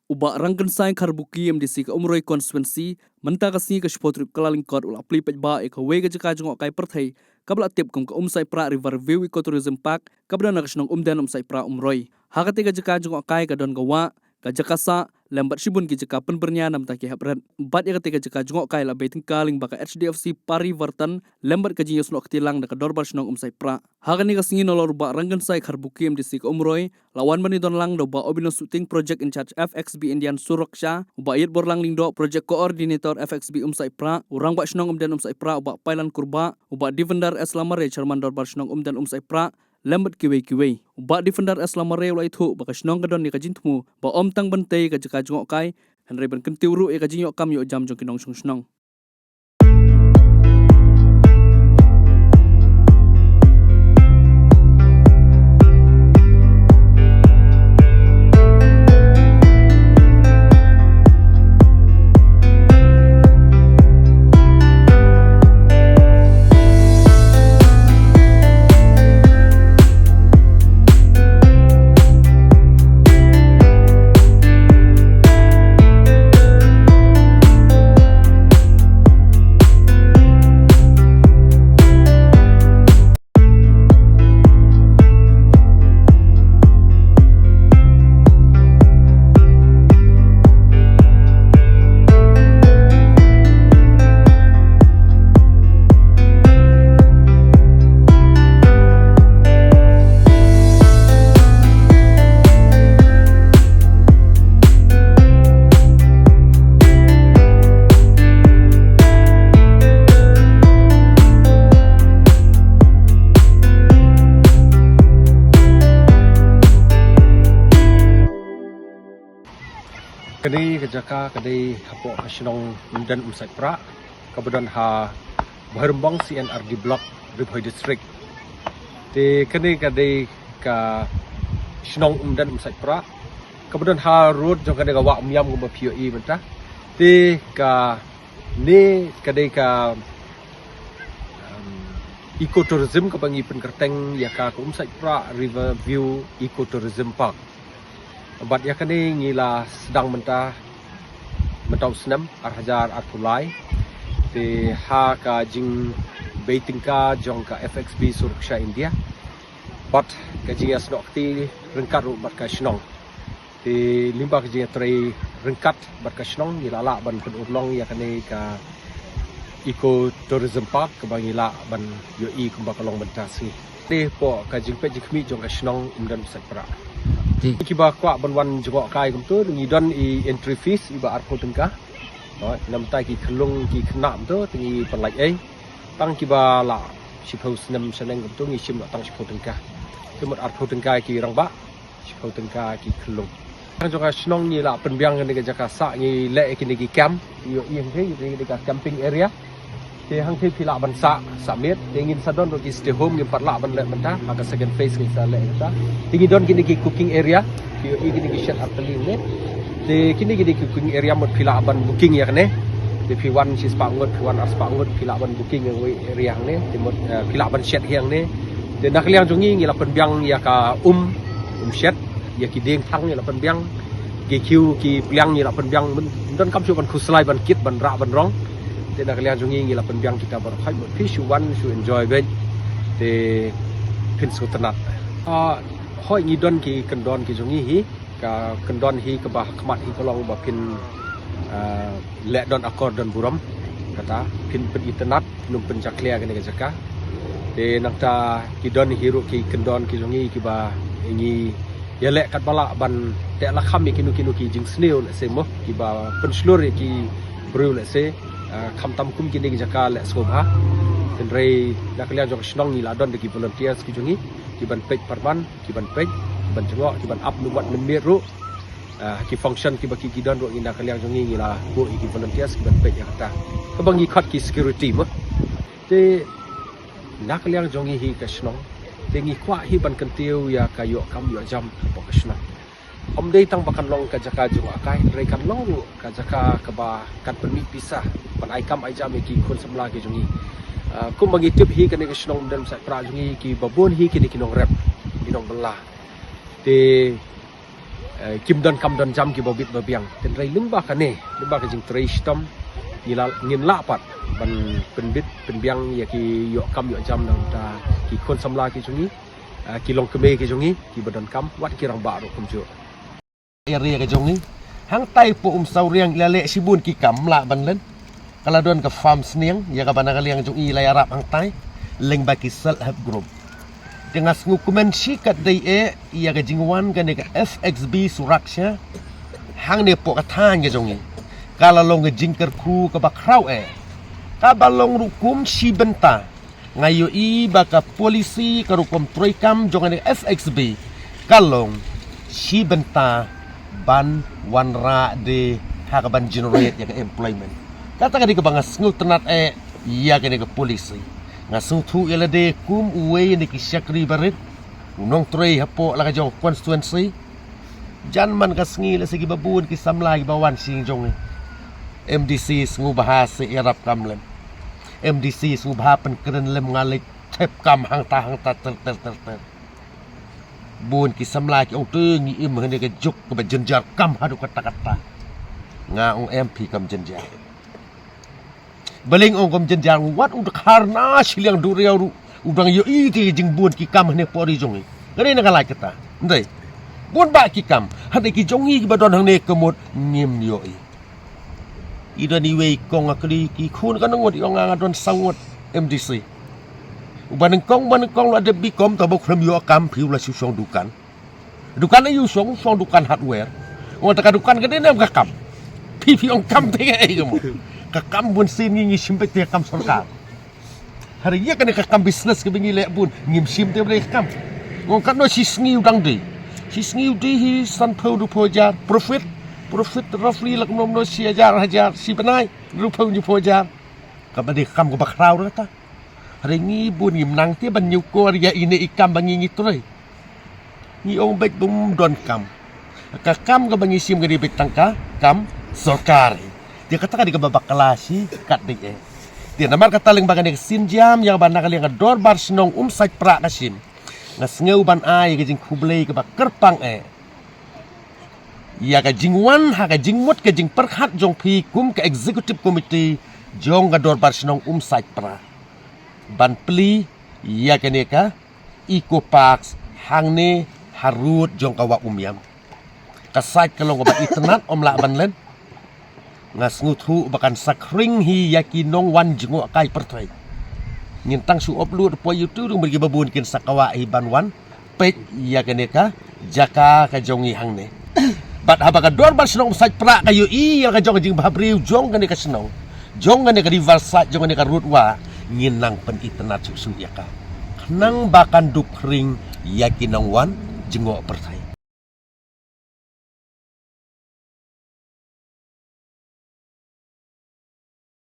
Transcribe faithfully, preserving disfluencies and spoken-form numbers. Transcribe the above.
U Bah Rangkynsai Kharbuki, M D C ka Umroi Constituency, mynta ka sngi ka shiphew tarik Kyllalyngkot u la plie paidbah ïa kawei ka jaka jngohkai pyrthei kaba la tip kum ka Umsaitprah River View Ecotourism Park kaba don ha ka shnong Umden, Umsaitprah, Umroi. Ha katei ka jaka jngohkai ka don ka wah, ka jaka sah lem bad shibun ki jaka pynbyrngia namar ki hep rit. Bad ïa katei ka jaka jngohkai la bei tyngka lyngba ka H D F C Parivartan lem bad ka jingïasnoh kti lang da ka Dorbar Shnong Umsaitprah. Ha kane ka sngi nalor u Bah Rangkynsai Kharbuki, M D C ka Umroi, la wan ban ïadon lang da u Bah Obino Suting, Project in Charge F X B Indian Suraksha, u Bah Ïitborlang Lyngdoh, Project Coordinator F X B Umsaitprah, u Rangbah Shnong Umden Umsaitprah u Bah Pailan Kurbah, u Bah Devender S Lamare, Chairman Dorbar Shnong Umden Umsaitprah, lem bad kiwei kiwei. U Bah Devender S Lamare u la ïathuh ba ka shnong ka don ïa ka jingthmu ba ym tang ban tei ïa ka jaka jngohkai, hynrei ban kyntiew ruh ïa ka jingïoh kam ïoh jam jong ki nongshong shnong. Kane ka jaka ka dei hapoh ka shnong Umden Umsaitprah, kaba don ha Bhoirymbong C and R D Block, Ri Bhoi District. Te kane ka dei ka shnong Umden Umsaitprah, kaba don ha road jong kane ka wah Umiam kumba phi ïohi mynta. Te kane ka dei ka, um, ecotourism kaba ngi pynkyrteng ïa ka, ka Umsaitprah River View Ecotourism Park. Bad ïa kane ngi la sdang mynta, mynta u snem ar hajar arphew lai. Te ha ka jingbei tyngka jong ka F X B Suraksha India, bad ka jingïasnoh kti ryngkat ruh bad ka shnong. Te lyngba ka jingïatrei ryngkat bad ka shnong ngi la lah ban pynurlong ïa kane ka Eco Tourism Park kaba ngi lah ban ïohi kumba ka long mynta sngi. Te hapoh ka jingpeit jingkhmih jong ka shnong Umden Umsaitprah. Te kiba kwah ban wan jngohkai kumto, ngi don i entry fees iba arphew tyngka. Hooid, namar ki khyllung ki khynnah kumto te ngi pynlait ei. Tang kiba lah shiphew snem shaneng kumto ngi shim noh tang shiphew tyngka. Te mut arphew tyngka ki rangbah, shiphew tyngka ki khyllung. Tang jong ka shnong ngi la pynbiang kane ka jaka sah, ngi leh kine ki camp, ïohi hangtei, kine ki camping area. Te hangtei phi lah ban sah, sah miet, te ngin sa don ruh ki stay home, ngim pat lah ban leh mynta, ha ka second phase ngin sa leh mynta. Te ngi don kine ki cooking area, phi ïohi kine ki shed ar tylli ne. Te kine, kine ki cooking area mut phi lah ban booking ïa kane. Te phi wan shispah ngut, phi wan arspah ngut, phi lah ban booking ïa kawei area hangne. Te mut, eh, phi lah ban shet hi hangne. Te na ka liang jong ngi ngi la pynbiang ïa ka um, um shet, ïa ki dieng thang ngi la pynbiang. Ki khiew ki pliang ngi la pynbiang, myn-, myndon kam shuh ban khuslai ban kit ban rah ban rong. Te na ka liang jong ngi ngi la pynbiang kita baroh khoit, mut phi shu wan shu enjoy beit. Te phin sngewtynnat. Ah, hooid ngi don ki kyndon ki jong ngi hi. Ka kyndon hi kaba ha khmat hi ka long ba phin, ah, leh don akor don burom. Kata phin pynitynnad, phin ym pynjakhlia kane ka jaka. Te nangta ki don hi ruh ki kyndon ki jong ngi kiba ngi ïaleh katba lah ban teh lakham ïa kino kino ki jingsniew lehse mo, kiba pynshlur ïa ki briew lehse, ah, khamtam kum kine ki jaka leh sngewbha. Hynrei na ka liang jong ka shnong ngi la don da ki volunteers ki jong ngi kiban peit pyrman, kiban peit, kiban jngoh, kiban ap nym wat nym miet ruh. Ah, ki function kiba ki, ki don ruh ngi na ka liang jong ngi ngi la buh ïa ki volunteers kiban peit ïa kata. Kaba ngi khot ki security mo. Te na ka liang jong ngi hi ka shnong, te ngi kwah hi ban kyntiew ïa ka ïoh kam ïoh jam hapoh ka shnong. Ym dei tang ba kan long ka jaka jngohkai, hynrei kan long ruh ka jaka kaba kan pynmih pisa ban ai kam ai jam ïa ki khun samla ki jong ngi. Ah, kumba ngi tip hi kane ka shnong Umden Umsaitprah jong ngi kiba bun hi kine ki nongrep, ki nongbylla. Te Eh, kim don kam don jam kiba bit ba biang. Hynrei lyngba kane, lyngba ka jingtrei shitom, ngi la, ngin lah pat ban pynbit pynbiang ïa ki ïoh kam ïoh jam na ka bynta ki khun samla ki jong ngi, eh, ki longkmie ki jong ngi kiba don kam, wat ki rangbah ruh kumjuh. Area ka jong ngi, hangtai hapoh Umsawriang la leh shibun ki kam, ym lah ban len. Ka la don ka farm sniang, ïa kaba na ka liang jong i la ïarap hangtai lyngba ki self help group. Te nga sngewkmen shi katdei eh ïa ka jingwan kane ka F X B Suraksha hangne hapoh ka thaiñ ka jong i. Ka la long ka jingkyrkhu kaba khraw eh, kaba long ruh kum shi bynta. Nga ïohi ba ka policy, ka rukom treikam jong kane ka F X B ka long shi bynta ban wanrah de ha kaban generate ïa ka employment. Kata ka dei kaba nga sngewtynnat eh ïa kane ka policy. Nga sngewthuh ïa lade kum uwei na ki shakri barit, u nongtrei hapoh la ka jong ka constituency. Jan man ka sngi lehse kiba bun ki samla kiba wan sha jong i. M D C sngewbha sa ïarap kam lem. M D C sngewbha pynkren lem, nga leit thep kam hangta hangta ter ter ter ter. Bun ki samla ki ong te ngi im hangne ka juk kaba jynjar, kam haduh katta katta. Nga ong em, phi kam jynjar. Balei nga ong kam jynjar? Wat u dkhar na shiliang duriaw ruh u dang ïohi te jingbun ki kam hangne hapoh ri jong i. Ka dei na ka lait kata. Ndei. Bun bah ki kam. Hynrei ki jong i kiba don hangne ka mut ngim ïohi. I don iwei i kong, nga kylli ki khun ka ngut, i ong nga don saw ngut M D C. Uba nyngkong, uba nyngkong la dep B Com, tangba u khlem ïoh kam, phi u la shu shong dukan. Dukan aïu shong, shong dukan hardware. Ong ta ka dukan ka dei ne em ka kam. Phi phi ong kam te ka ei ka mo. Ka kam bun sien ngi ngi shim beit te ka kam sorkar. Hynrei ïa kane ka kam business kaba ngi leh bun, ngim shim te ba dei ka kam. Ong katno shi sngi u dang die. Shi sngi u die hi sanphew hynriewphew hajar. Profit, profit roughly la kumno kumno shi hajar, hajar, shi bnai hynriewphew hynñiewphew hajar. Kaba dei ka kam kaba khraw ruh kata. Hynrei ngi bun ngim nang te ban ñiewkor ïa ine i kam ba ngi ngi trei. Ngi ong beit bym don kam. Ka kam kaba ngi shim ka dei beit tang ka kam sorkar. Te kata ka dei kaba bakla shi katdei eh. Te namar kata lyngba kane ka synjam ïa kaba na ka liang ka Dorbar Shnong Umsait Prah ka shim, nga sngew ban ai ka jingkhublei kaba kyrpang eh ïa ka jingwan ha ka jingmut ka jingpyrkhat jong phi kum ka executive committee jong ka Dorbar Shnong Umsait Prah ban plie ïa kane ka Eco Parks hangne harud jong ka Wah Umiam. Ka site ka long kaba itynnat, ym lah ban len. Nga sngewthuh ba kan sa khring hi ïa ki nongwan jngoh kai pyrthei. Ngin tang shu upload hapoh YouTube, ruh mynta kiba bun kin sa kwah hi ban wan peit ïa kane ka jaka ka jong i hangne. Bad haba ka Dorbar Shnong Umsait Prah ka ïohi ïa ka jong ka jingbhabriew jong kane ka shnong, jong kane ka riverside, jong kane ka Rud Wah, ngin nang pynitynnat shuh shuh ïa ka. Khnang ba kan dup khring ïa ki nongwan jngoh pyrthei.